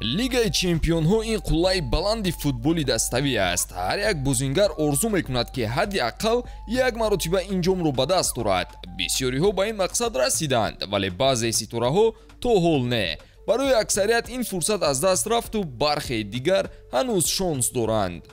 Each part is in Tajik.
Лигаи чемпионҳо ин қуллаи баланди футболи даставӣ аст. Ҳар як бозингар орзу мекунад, ки ҳадди ақал як маротиба ин ҷомро ба даст орад. Бисёриҳо ба ин мақсад расиданд, вале баъзе ситораҳо то ҳол не. Барои аксарият ин фурсат аз даст рафту бархеи дигар ҳанӯз шонс доранд.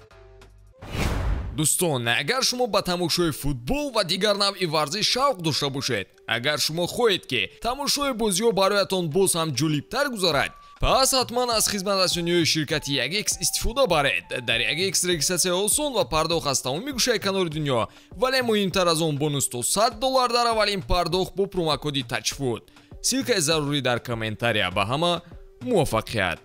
Дӯстон, агар шумо ба тамошои футбол ва дигар навъи варзиш шавқ дошта бошед, агар шумо хоҳед, ки тамошои бозиҳо бароятон боз ҳам ҷолибтар гузарад, пас ҳатман аз хизматрасониҳои ширкати 1X истифода баред. Дар 1X регистратсия осон ва пардохт аз тамоми гӯшаи канори дунё, вале муҳимтар аз он бонус то $100 дар аввалин пардохт бо промокоди TAJFOOT. Ссылкаи зарурӣ дар комментария. Ба ҳама муваффақият!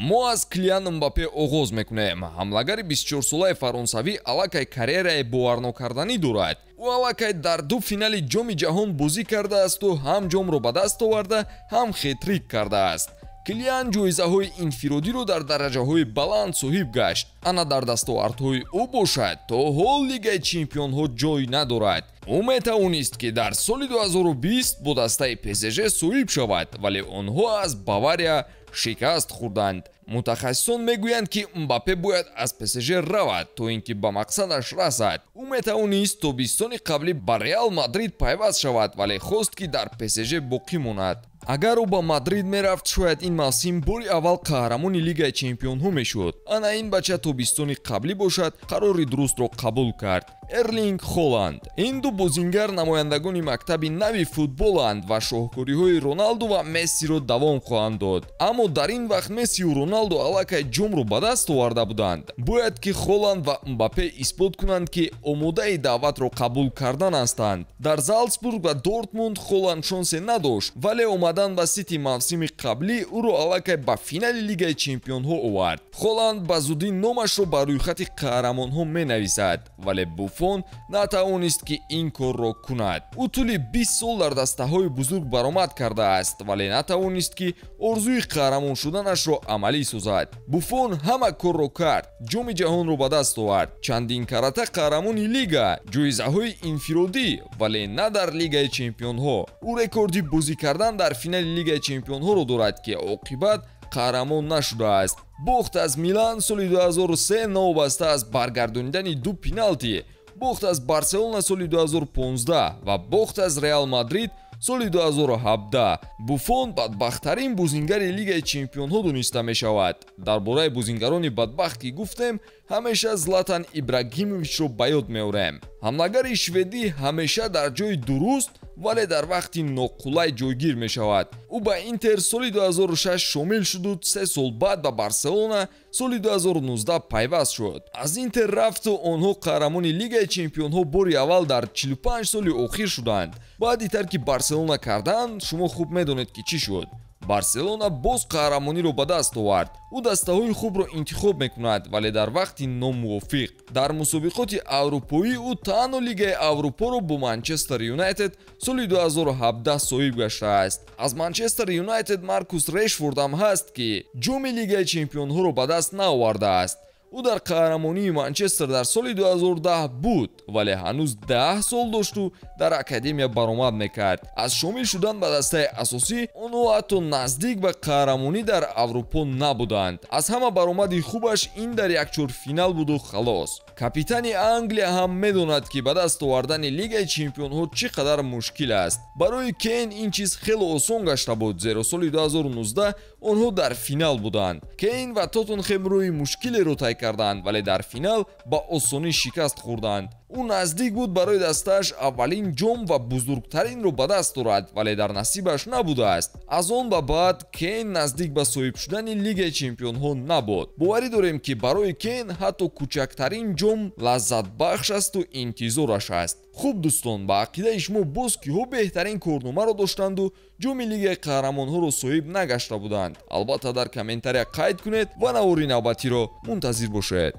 Мо аз Килиан Мбаппе оғоз мекунем. Ҳамлагари 24-солаи фаронсавӣ аллакай карьераи боварнокарданӣ дорад. Ӯ аллакай дар ду финали Ҷоми ҷаҳон бозӣ кардаасту ҳам ҷомро ба даст оварда, ҳам хетрик кардааст. Килиан ҷоизаҳои инфиродиро дар дараҷаҳои баланд соҳиб гашт. Ана дар дастовардҳои ӯ бошад, то ҳол Лигаи чемпионҳо ҷой надорад. Ӯ метавонист, ки дар соли 2020 бо дастаи ПСЖ соҳиб шавад, вале онҳо аз Бавария шикаст хӯрданд. Мутахассисон мегӯянд, ки Мбаппе бояд аз ПСЖ равад, то ин ки ба мақсадаш расад. Ӯ метавонист тобистони қаблӣ ба Реал Мадрид пайваст шавад, вале хост, ки дар ПСЖ боқӣ монад. Агар ӯ ба Мадрид мерафт, шояд ин мавсим бори аввал қаҳрамони Лигаи чемпионҳо мешуд. Ана ин бача тобистони қаблӣ бошад, қарори дурустро қабул кард. Эрлинг Холанд. Ин ду бозингар намояндагони мактаби нави футболанд ва шоҳкориҳои Роналду ва Мессиро давом хоҳанд дод. Аммо дар ин вақт Мессиу Роналду аллакай ҷомро ба даст оварда буданд. Бояд ки Холанд ва Мбаппе исбот кунанд, ки омодаи даъватро қабул кардан ҳастанд. Дар Залцбург ва Дортмунд Холанд шонсе надошт, вале омадан ба Сити мавсими қаблӣ ӯро аллакай ба финали Лигаи чемпионҳо овард. Холанд ба зудӣ номашро ба рӯйхати қаҳрамонҳо менависад, вале Буфон натавонист, ки ин корро кунад. Ӯ тӯли 20 сол дар дастаҳои бузург баромад кардааст, вале натавонист, ки орзуи қаҳрамон шуданашро амалӣ созад. Буфон ҳама корро кард, ҷоми ҷаҳонро ба даст овард, чандин карата қаҳрамони лига, ҷоизаҳои инфиродӣ, вале на дар Лигаи чемпионҳо. Ӯ рекорди бозӣ кардан дар финали Лигаи чемпионҳоро дорад, ки оқибат қаҳрамон нашудааст. Бохт аз Милан соли 2003 новобаста аз баргардонидани ду пеналти, бохт аз Барселона соли 2015 ва бохт аз Реал Мадрид соли 2017. Буфон бадбахттарин бозингари Лигаи чемпионҳо дониста мешавад. Дар бораи бозингарони бадбахт ки гуфтем, ҳамеша Златан Ибрагимовичро ба ёд меорем. Ҳамлагари шведӣ ҳамеша дар ҷои дуруст, вале дар вақти ноқулай ҷойгир мешавад. Ӯ ба Интер соли 2006 шомил шуду 3 сол баъд ба Барселона соли 2019 пайваст шуд. Аз Интер рафту онҳо қаҳрамони Лигаи чемпионҳо бори аввал дар 45 соли охир шуданд. Баъди тарки Барселона кардан, шумо хуб медонед, ки чӣ шуд. Барселона боз қаҳрамониро ба даст овард. Ӯ дастаҳои хубро интихоб мекунад, вале дар вақти номувофиқ. Дар мусобиқоти аврупоӣ ӯ танҳо Лигаи Аврупоро бо Манчестер Юнайтед соли 2017 соҳиб гаштааст. Аз Манчестер Юнайтед Маркус Решфорд ҳам ҳаст, ки ҷоми Лигаи чемпионҳоро ба даст наовардааст. Ӯ дар қаҳрамонии Манчестер дар соли 2010 буд, вале ҳанӯз 10 сол дошту дар академия баромад мекард. Аз шомил шудан ба дастаи асосӣ онҳо ҳатто наздик ба қаҳрамонӣ дар Аврупо набуданд. Аз ҳама баромади хубаш ин дар якчорфинал буду халос. Капитани Англия ҳам медонад, ки ба даст овардани Лигаи чемпионҳо чӣ қадар мушкил аст. Барои Кейн ин чиз хеле осон гашта буд, зеро соли 2019 онҳо дар финал буданд. Кейн ва Тоттенхем рӯи мушкилеро тай карданд, вале дар финал ба осонӣ шикаст хӯрданд. Ӯ наздик буд барои дастааш аввалин ҷом ва бузургтаринро ба даст орад, вале дар насибаш набудааст. Аз он ба баъд Кейн наздик ба соҳиб шудани Лигаи чемпионҳо набуд. Боварӣ дорем, ки барои Кейн ҳатто кӯчактарин ҷом лаззатбахш асту интизораш аст. Хуб дӯстон, ба ақидаи шумо боз киҳо беҳтарин корномаро доштанду ҷоми Лигаи қаҳрамонҳоро соҳиб нагашта буданд? Албатта, дар комментария қайд кунед ва навори навбатиро мунтазир бошед.